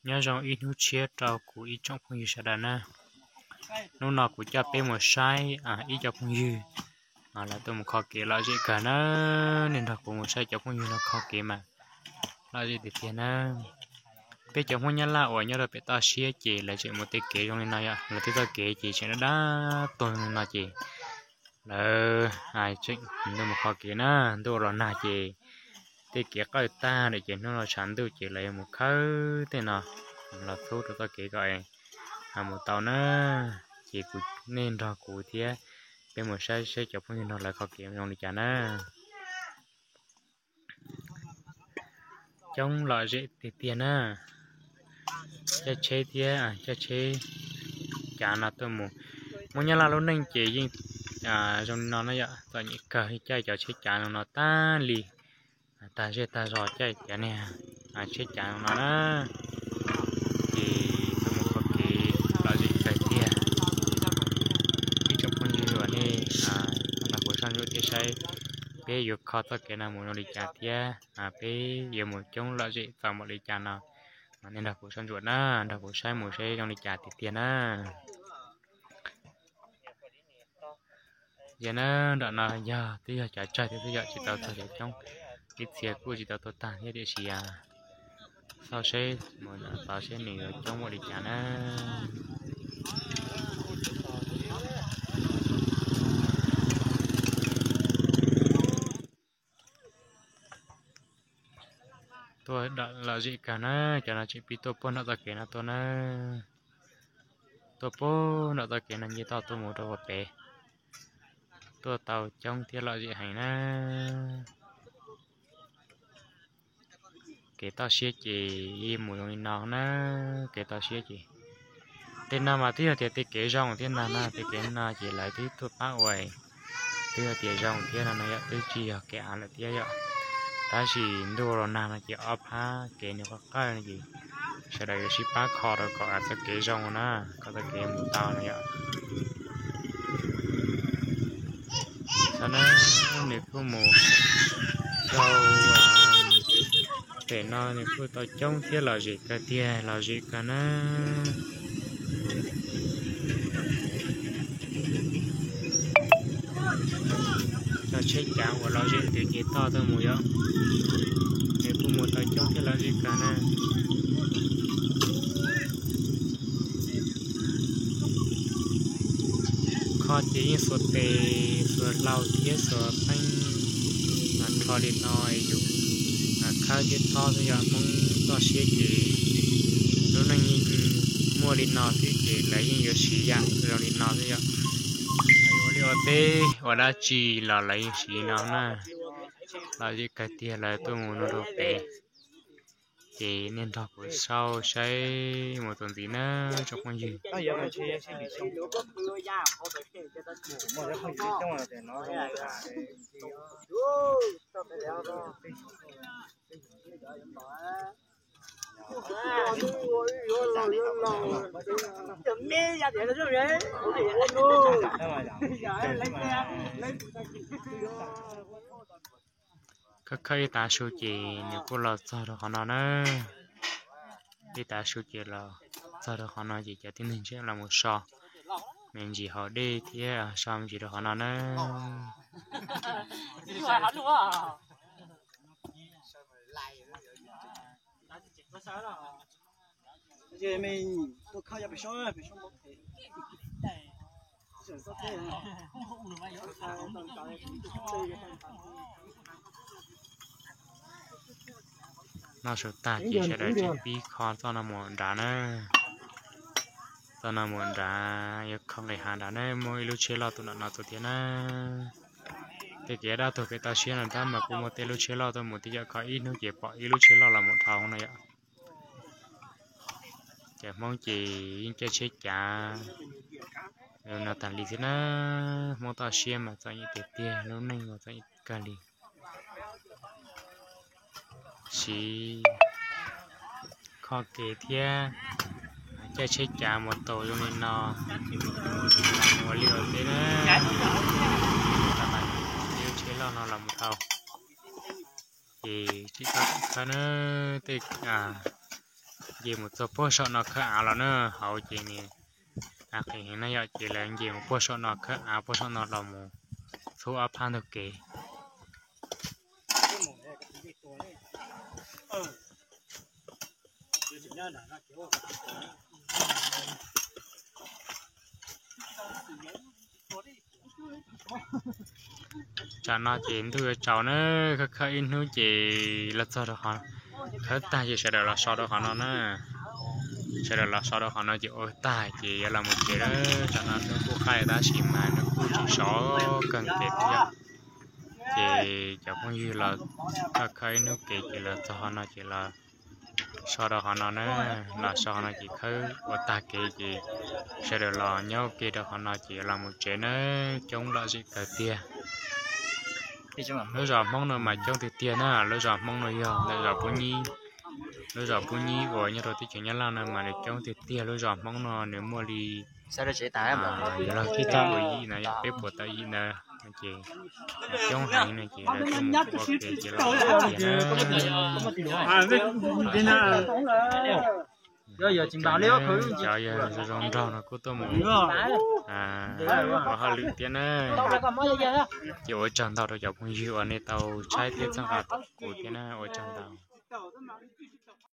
Nyob zoo ib hnub tshiab rau kuv ib tsoom phooj ywg sawv daws na. Hnub no kuv coj peb mus saib ib cov phooj ywg lawv tuaj mus kho kev lom zem kawg na. Nej nrog kuv mus saib cov phooj ywg no kho kev mas lom zem tiag tiag na. Peb cov Hmoob Nyab Laj uas nyob rau pem toj siab ces lawv tseem mus tej kev zoo li no yom, lawv tej txoj kev ces tseem dab dab tuag li no ces lawv tseem tuaj mus kho kev na. Ntuj los nag ces tej kev qawj tag lawm ces hnub no tshav ntuj ces lawv yuav mus khawb tej no los txhub rau txoj kev kom mus tau na. Ces kuv, nej nrog kuv thiab peb mus saib saib cov phooj ywg no lawv kho kev zoo li cas na. Coob lom zem tiag tiag na. Caij tsheb thiab, caij tsheb cav no tuaj mus. Hmoob Nyab Laj lub neej ces yeej zoo li no na yom, txom nyem kawg caij cov tsheb cav no tag li, tag zej tag zos caij cov niag tsheb cav no na. Ces tuaj mus kho kev lom zem kawg tiag. Ib tsoom phooj ywg uas nej nrog kuv soj ntsuam thiab saib peb yuav kho txoj kev no mus zoo li cas thiab peb yuav mus coob lom zem txaus npaum li cas no, nej nrog kuv soj ntsuam na, nrog kuv saib mus saib zoo li cas tiag tiag na. Yog na, nram no yog twb yog cov tsawg thiab xwb yom, tsis tau txog cov coob, ib txhia kuj tsis tau tuaj tag thiab tiam sis xauj seb mus nram tod seb nws yuav coob npaum li cas na. Tuaj lom zem kawg na, cov no tseem pib tuaj puag nram txoj kev no tuaj na. Tuaj puag nram txoj kev no nce toj tuaj mus rau puag pem. Tuaj tau coob thiab lom zem heev na. Kev toj siab ces yeej mus zoo li no na, kev toj siab ces tej no mas twb yog tias tej kev zoo thiab ntag na, tej kev no ces lawv twb tuaj pab ua, twb yog tias zoo thiab no no yom, twb tsis yog kev av lawm thiab yom. Tab sis ntuj los nag no ces ob phab kev nws qawj qawj no ces sawv daws yuav sib pab kho rau kom txoj kev zoo na, kom txoj kev mus tau no yom. Xav na, nws kuj mus rau pem no nws kuj tau coob thiab lom zem kawg tiag, lom zem kawg na. Cov tsheb cav uas lom zem ntws ces toj tuaj mus yom, nws kuj mus tau coob thiab lom zem kawg na. Kho ces yeej xuas tes xuas hlau thiab xuas pheej rho li no yus khawb thiab thob xwb yom. Hmoob toj siab ces lub neej yeej muaj li no xwb ces lawv yeej yuav siv yam zoo li no xwb yom. Lawv ua liaj ua teb ua dab tsi los lawv yeej siv no na. Lom zem kawg tiag, lawv tuaj mus no rau pem. Ces nej nrog kuv saib saib mus txuas ntxiv na tsoom phooj ywg. Khawb khawb ib tav su ces nws kuj los txog rau qhov no na. Ib tav su ces los txog rau qhov no ces cov tib neeg ntshe los mus so me ntsis haus dej thiab so me ntsis rau qhov no na. Noj su tag ces sawv daws tseem pib kho txoj no mus nrad na. Txoj no mus nrad yuav kho nqis hav nrad na, muaj ib lub tsheb loj tuaj nram no tuaj thiab na. Tej kev dab tuag pem toj siab no tab mas kuj muaj tej lub tsheb loj tuaj mus thiab yom, kho ib hnub ces pom ib lub tsheb loj los mus dhau no yom. Cov Hmoob ces yeej caij tsheb cav no tag li thiab na. Hmoob toj siab mas txom nyem tiag tiag, lub neej mas txom nyem kawg li. Siv kho kev thiab caij tsheb cav mus taus zoo li no, ua liaj ua teb na, ib lub tsheb loj no los mus dhau. Ces tsis tau khawb na, tej Nce mus txog puag saum no khawb av los na, hauv ces nws qis heev na yom, ces lawv nce mus puag saum no khawb av puag saum no los mus txhub ob phab ntug kev. Tsam no ces ntuj yuav tsaus na, khawb khawb ib hnub ces los txog rau qhov, khawb tag ces sawv daws los so rau qhov no na. Sawv daws los so rau qhov no ces ua tag ces yuav los mus tsev lawm. Tsam no hnub kuj qaij tab sis mas nws kuj tseem sov kawg nkaus thiab yom. Ces cov phooj ywg los khawb khawb ib hnub kev ces los txog qhov no ces los so rau qhov no na. Los so qhov no ces khawb ua tag kev ces sawv daws los nyob ua ke rau qhov no ces los mus tsev na. Coob lom zem kawg tiag. Lub zos Hmoob no mas coob tiag tiag na, lub zos Hmoob no yog ntawm zos Pub Nyib. Lub zos Pub Nyib uas nyob rau teb chaws Nyab Laj no mas nws coob tiag tiag. Lub zos Hmoob no nws muaj li, yuav luag tib tau ua yim na, peb puas tau yim ntawd ces coob heev no ces lawv tuaj mus ua ke ces los tiag na. Cov yawg zoo zoo nraug no kuj tuaj mus ua hauj lwm thiab na. Ces ua tsaug ntau rau cov phooj ywg uas nej tau saib thiab txhawb nqa kuv thiab na, ua tsaug ntau.